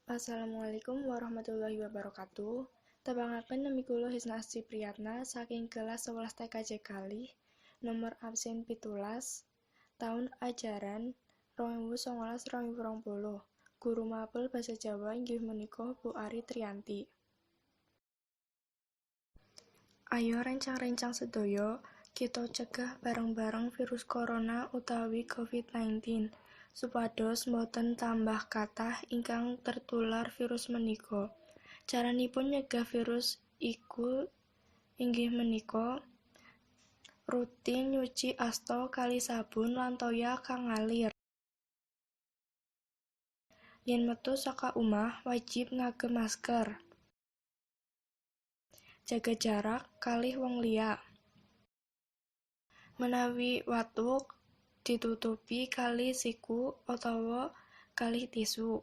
Assalamualaikum warahmatullahi wabarakatuh. Tepangaken nami kula Hisna Asti Priyatna saking kelas 11 TKJ kalih, nomor absen 17, taun ajaran 2019-2020. Guru mapel basa Jawa inggih menika Bu Ari Trianti. Ayo rencang-rencang sedaya, kita cegah bareng-bareng virus corona utawi COVID-19 supados boten tambah kathah ingkang tertular virus menika. Caranipun nyegah virus iku inggih menika rutin nyuci asta kali sabun lan toya kang ngalir. Yen metu saka omah wajib ngagem masker. Jaga jarak kalih wong liya. Menawi watuk ditutupi kalih siku utawa kalih tisu.